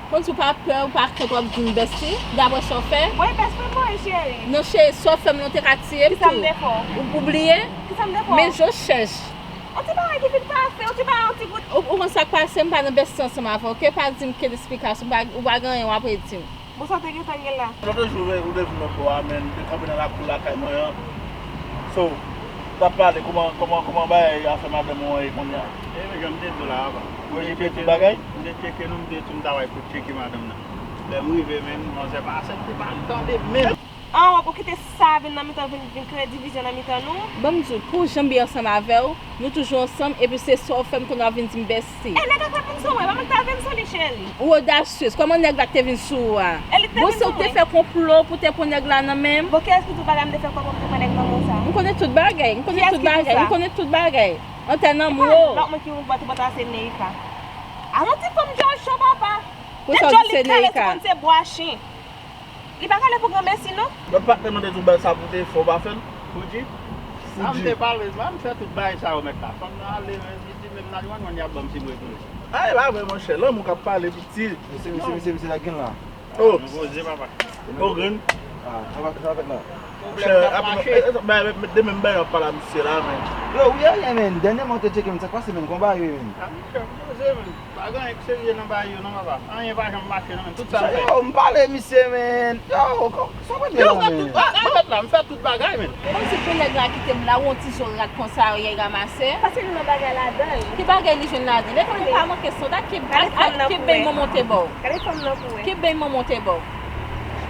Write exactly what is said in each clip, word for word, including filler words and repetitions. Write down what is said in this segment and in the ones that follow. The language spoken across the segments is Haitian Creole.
Konn si w pa pè, ou pa krent w ap di m bèsti, daprè sa w fè. Mwen bèsti mwen, cheri. Non, cheri, sa w fè m lan, w te ka tiye m tou. Kisa m te fè w? Ou, ou bliye? Kisa m te fè w? Men je cherche. Yon ti bagay ki vin pase, yon ti bagay, yon ti gout. Ou, ou konn sa k pase, m pa nan bèsti ansanm avè w, oke? Pa di m kel esplikasyon, ou pa, ou pa gen anyen w ap redi m. Bon, sa w te gentan gen la? Lòt jou, ou te vin nan bò a, men, m te kanpe nan lakou lakay mwen an. So, t ap pale, kòman, kòman, kòman bagay afè madanm ou an ye kounye a? E, men, jan m te di w la, papa. Ou repete tout bagay? M te tcheke nou, m te di m ta wè pou tcheke madanm nan. Lè m rive, men, manzè pa aksepte pa tande menm. An, w ap kite sa vin nan mitan, vin, vin kreye divizyon nan mitan nou? Ban m di w, pou jan m ye ansanm avè w, nou toujou ansanm, epi se sa w fè m kounye a w vin di m bèsti. E nèg la t ap vin sou mwen, pa mwen ki t ap vin sou li, cheri. Ou odasyez, kòman nèg la te vin sou ou a? E li te vin sou mwen. Bon, se ou te fè konplo pou te pran nèg la nan men m? Bon, kiyès ki di w bagay m te fè konplo pou te pran nèg nan men w sa? M konnen tout bagay, m konnen tout bagay, m konnen tout bagay. Antè nan mwen. Lòt mwen ki ou bòt ou bòt la se Neika. A yon ti fanm djòl cho papa. Pou sa w di se Neika? Djòl li kale ti konn se bwa chen. Li pa kale pou granmesi non. Lòt patnè mwen te di w bèl sa pou te fè w pa fè l. Fouji. Sa m te pale, m fè tout bagay sa yo mèt la. Fanm nan ale, men, li di menm nan one one y ap ban m si m retounen. A, e pa vre, monchè. Lanmou k ap pale, piti. Mesye, mesye, mesye, mesye, sa gen la. Oh. Nou poze, papa. Oh, grenn. Ah, sa va, sa va fèt la. Monchè, apre, eh, eh, men, men, de menm bagay w ap pale a misye la, men. Yo, wi, a, men, dènyèman w te tcheke m, sa k pase, men, kòman bagay yo ye, men? Ah, monchè, nou poze, men. Pa gen anyen k serye nan bagay yo non, papa. Anyen pa janm mache non, men tout sa m fè. Yo, m pale misye, men. Yo, kò-, sa w mete la, men? Yo, m fè tout bagay, men. Kòmsi pou nèg la kite m la, ou yon ti zo rat konsa, y al ranmase. Paske li nan bagay ladan l. Ki bagay li jwenn ladan l? Epi ou pa manke sonda, ki, ki beny mwen monte ba w? Gade fanm nan pou wè. Ki beny mwen monte ba w?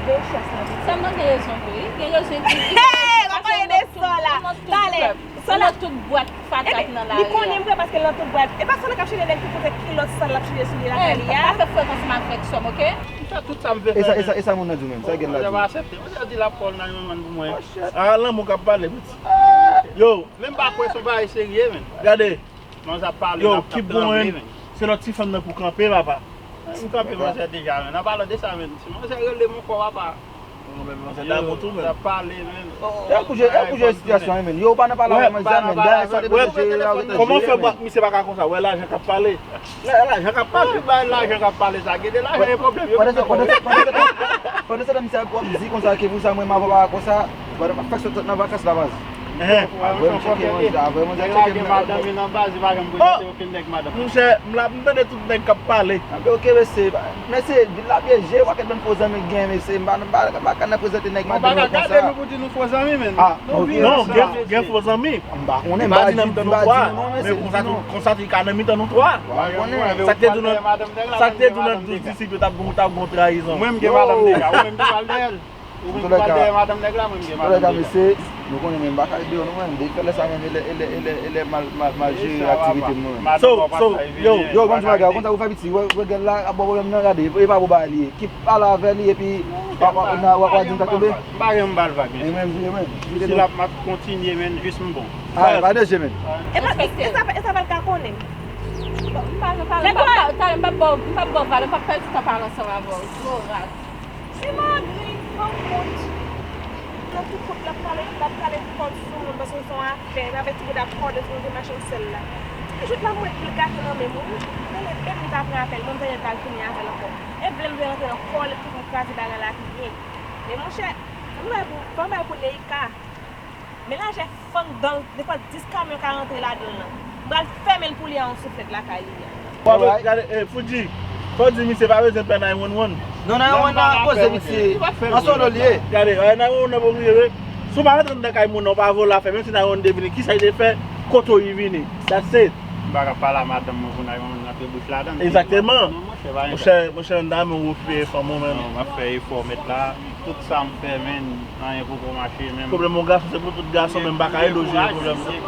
Beny chans la. Sa m nan gen rezon vre, wi. Gen rezon, wi. Hey, w ap pale de sa la. Pale. Ou nan tout bwat fatak nan lari a. Li konnen m vre paske l nan tout bwat. E pa sa nan k ap chanje nèg tou kote kilòt sal l ap chanje sou li lakay li a. Pa fè frèt ansanm avèk sè m, oke? M fè tout sa m vle fè. E sa, e sa, e sa moun nan di w menm? Sa gen la di? Mwen pa aksepte. Mwen di l ap pran nan yon moun pou mwen. Ah, lanmou k ap pale, piti. Yo. Men m pa kwè se yon bagay serye, men. Gade. Manzè ap pale, yo, l ap, l ap tranble, men. Se lòt ti fanm nan pou kanpe, papa. M kanpe manzè deja, men. An palan de sa, men, si manzè rele m ankò, papa. Yo, manzè damou tou, men. L ap pale, men. E kouje, e kouje sitiyasyon an, men. Yo, ou pa nan pale avè manzè, men. Dayè sa te dwe jere la, ou te dwe jere, men. Kòman fè bwa misye pa ka konsa? Wè lajan k ap pale. Lajan k ap pale. Bay lajan k ap pale sa. Gen de lajan e pwoblèm yo. Pandan se tan, misye ap di konsa ke pou sa mwen m avè w pa konsa. Pandan m ap fèk sot nan vakans la baz. Avè m tcheke manzè, avè manzè tcheke m nan. Madanm li nan baz, li pa janm prezante okenn nèg madanm. Monchè, m la, m tande tout nèg k ap pale. Anben, oke, mesye, mesye, vil la pyeje, pakèt bann fo zanmi k gen, mesye, m pa, m pa, m pa ka nan prezante nèg madanm yo konsa. Gade nou pou di nou fo zanmi, men. Ah, ok. Non, gen, gen fo zanmi. M pa konnen, m pa di, m pa di nou non, mesye, di nou. Konsa tou, konsa tou, li ka nan mitan nou twa. Sa k te di w nan, sa k te di w nan douz disip yo, t ap gon, t ap gon trayizon. Mwen, m gen madanm deja, ou menm ki pral dèyè l. Ou menm ki pral dèyè madanm nèg la, mwen, m gen madanm deja. Mesye, nou konnen menm bagay deyò nou menm. Depi lè sa menm, e lè, e lè, e lè, e lè mal, mal, mal jere aktivite m nou menm. So, so, yo, yo, bon, ti bagay, ou konn sa ou fè piti, wè, wè gèl la ap ba w pwoblèm nan, gade, e pa pou bagay li ye. Ki pale avè li, epi w a, w a, w a, w a di m sa tonbe. M pa gen m ba l vag, mesye. E menm, e menm. Si l ap, m ap kontinye, men, jis m bon. Ah, pa danje, men. E pa, e sa, e sa pa l ka konnen. Bon, m pa, m pa, m pa, m pa, m pa ba w, m pa ba w valè, m pa pèdi tan pale ansanm avè w. Gwo rat. Se magri, granmoun. Nan tout kote l ap pale, l ap pale kont sou moun, paske se yon afè, l avèk ti bout ap kòde sou yon ti machin sèl la. Ti jouk la mwen, l gate nan men m, wi. Tande, epi m ta pran apèl, mwen m tande l pral fini avè l ankò. E vle m vle rantre nan kò l, epi m kraze bagay la pi byen. Men monchè, fò m bay pou, fò m bay pou Neika. Men lajè fanm dan l, defwa dis kamyon ka rantre ladan l lan. M pral fèmen l pou li a yon souflèt lakay li a. Gade, eh, Fouji, fò w di misye pa bezwen pè nine one one. Non, nine one one nan poze misye. An solo l ye. Gade, eh, nine one one nan pou rive. Si w pa rantre anndan kay moun nan, w pa vòlò afè, menm si nine one one te vini, kisa li te fè? Kote w li vini? That's it. M pa ka pale a madanm mwen pou nine one one rantre bouch ladan l. Egzakteman. Monchè, monchè, anndan men w fè efò, mwen menm. Non, m ap fè efò, mèt la. Tout sa m fè, men, anyen poko mache, men. Pwoblèm yon gason, se pou tout gason, men m pa ka ede w jere pwoblèm nan.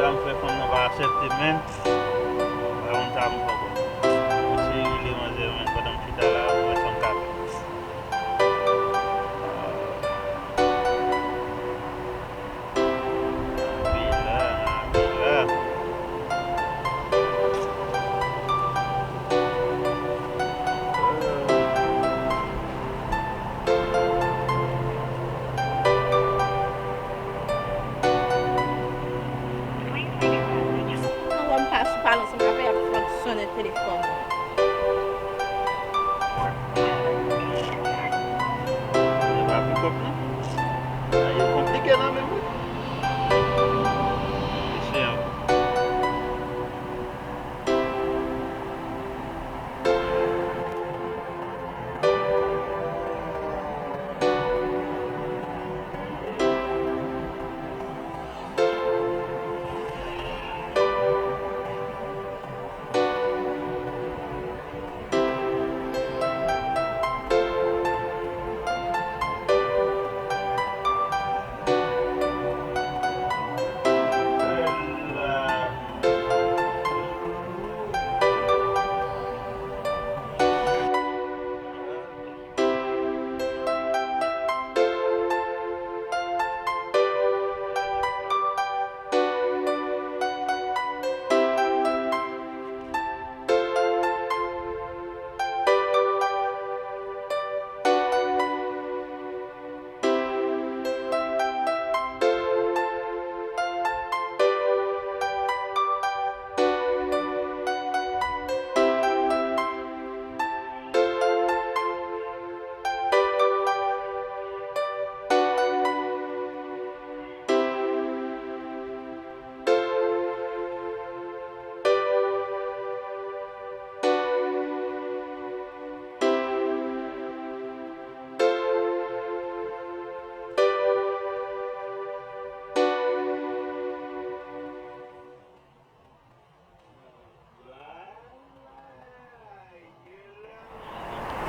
Sa m fè fanm nan pa aksepte, men. Pa konn sa m fè, bro. Mwen se rele manzè, men pandan m chita la, m wè sa m ka fè. Nabi la, Nabi la. Mwen wè m pa sou pale ansanm avè y, ap, ap sonnen telefòn mwen. Se pa pikòp non. Bagay yo konplike nan men wi. Mesye ankò.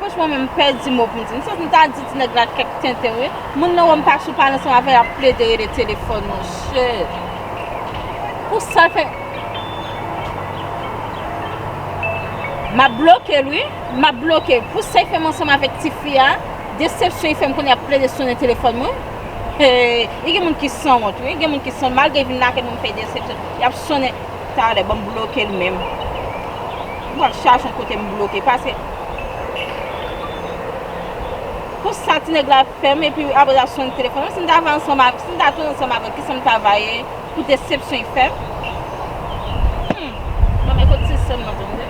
Franchman, menm pèdi mo pou m di. M santi m ta di ti nèg la kèk tenten, wi. Moun nan wè m pa sou pale ansanm avè l, ap plede rele telefòn, monchè. Pou sa l fè. M ap bloke l, wi. M ap bloke l. Pou sa l fè m ansanm avèk tifi a, desepsyon l fè m konnen ap plede sonnen telefòn mwen. Hey, gen moun ki sanwont, wi. Gen moun ki sanwont. Malgre vin lakay mwen, m fè desepsyon, y ap sonnen. Talè, ban m bloke l menm. M pral chache yon kote m bloke, paske pou sa ti nèg la fè m, epi apre l ap sonn telefòn mwen, si m ta va ansanm avè, si m ta tounen ansanm avè l, kisa m ta va ye pou desepsyon l fè m? Hmm. Ban m kote sistèm nan tonbe.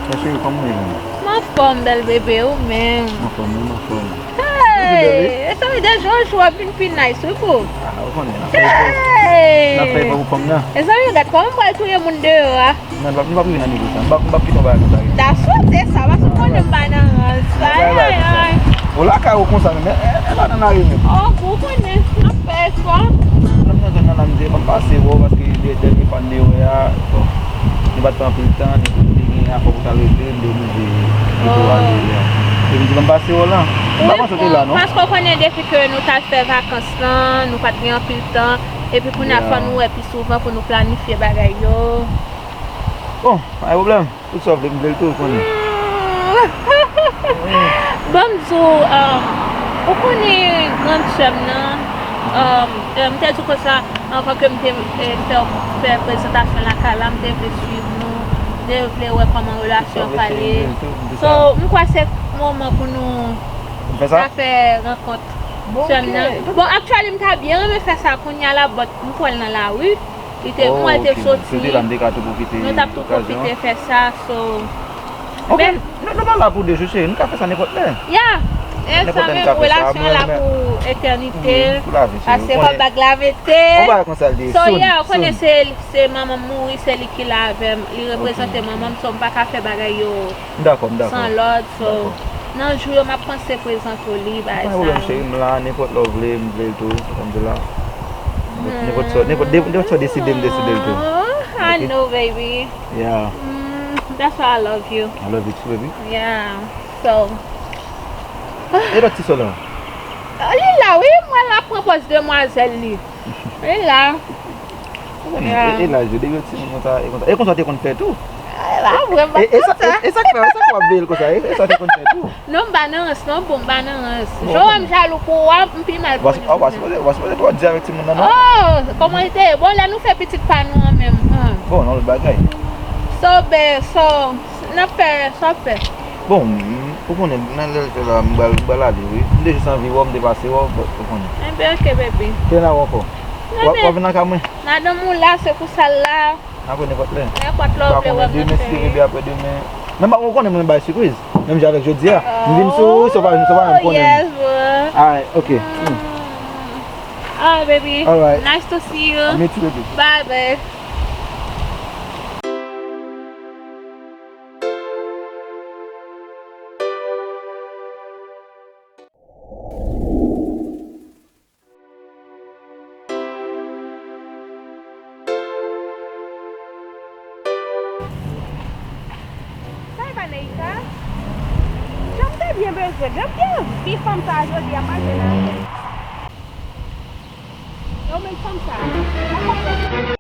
Mon chéri, kòman w ye menm? M anfòm, bèl bebe, ou menm? M anfòm, wi, m anfòm. Hey! Mezanmi, de jou an jou w ap vin pi nice, wi, boo. Ah, ou konnen, n ap fè efò. Hey! N ap fè efò pou fanm nan. Mezanmi, gad kòman m pral touye moun deyò a. Non, m p ap, m p ap rive nan nivo sa. M p ap, m p ap kite yon bagay konsa rive. Ta swete sa, paske ou konnen m pa nan rans. Ay, ay, ay. Ou lakay ou konsa menm, e, e, e pa nan lari menm. Oh, ou konnen, m ap fè efò. Nan, nan, nan, nan, m te, m ap pase wè w, paske dè-, dènye fwa n te wè a, bon, nou pa t fè anpil tan, nou te gen afè pou t al regle, m te oblije kite w al regle a. Epi m di, ban m pase wè w la. M pa panse w te la, non. Paske w konnen depi ke nou t al fè vakans lan, nou pa t gen anpil tan, epi kounye a fò nou wè pi souvan pou nou planifye bagay yo. Bon, pa gen pwoblèm. Tout sa w vle, m vle l tou, ou konnen. Ban m di w, um, ou konnen grann sè m nan, um, eh, m te di w konsa, anvan ke m te, eh, fè, fè prezantasyon lakay la, m te vle swiv nou, m te vle wè kòman relasyon an pral ye. So, m kwè se moman pou nou ta fè rankont sè m nan. Bon, actually, m ta byen renmen fè sa kounye a la, but m kwè l nan lari. Li te, mwen te soti. Si w te la, m te ka tou pwofite okazyon an. Nou t ap tou pwofite fè sa, so. Ok, men nou, nou pa la pou de jou, cheri, nou ka fè sa nenpòt lè. Ya. E sa menm, relasyon an la pou etènite. Pou lavi, cheri. Pase kòb bag la mete. On bagay konsa l ye. So, yeah, ou konnen se, se manman m mouri, se li ki la avè m. Li reprezante manman m, so m pa ka fè bagay yo. M dakò, m dakò. San lòd, so, nan jou yo, m ap panse prezante w li, bagay sa yo. Pa gen pwoblèm, cheri, m la, nenpòt lè w vle, m vle l tou, tankou m di w la. Nenpòt sa, nenpòt, nenpòt sa w deside, m deside l tou. I Okay. know, baby. Yeah. Mm, that's why I love you. I love you too, baby. Yeah. So, E lòt ti sè w la? Li la, wi, mwen la pran pòz demwazèl li. Li la. Ou konnen, e, e laj yo, depi yo timoun konsa, e konsa. E konsa te konn fè tou. E la, vre, m pa E, e sa, konsa. E, e sa k fè, e sa k fè w ap veye l konsa, e, e sa te konn fè tou. Non, m pa nan rans, non, bon, m pa nan rans. Bon, Jan bon. M jalou pou ou a, m pi mal Ou pa, pou ou pa li. sipoze, ou pa sipoze twò di avèk timoun nan, non? Oh, kòman li te ye? Bon, lè nou fè pitit pa nou an menm. Hum. Bon, nan lòt bagay. So, be, so, n ap fè, sa w ap fè. Bon, m, ou konnen, nan lè l fè la, m pral, m pral ale, wi. M te jis anvi wè w, m te pase wè w, but ou konnen. Enben, ok, baby. Kilè n a wè ankò? W ap, w ap vin nan kay mwen? Madanm ou la, se pou sa l la. N a wè nenpòt lè. Nenpòt lè M w pa vle wè konnen m demen, nan si Dye vle, fè. Bebe, apre demen. Men m pa, ou konnen mwen bay sipriz. Menm jan avèk jodi a. M vin sou ou, so pa, so pa menm konnen. Yes, bro. Alright, ok. Mm. Alright, baby. Alright. Nice to see you. Me too, baby. Bye, babe. Sa e pa Neïka? Jan m te byen bezwen, jan m te anvi fanm sa a jodi a, m pa jwenn avè l. Yo menm fanm sa a.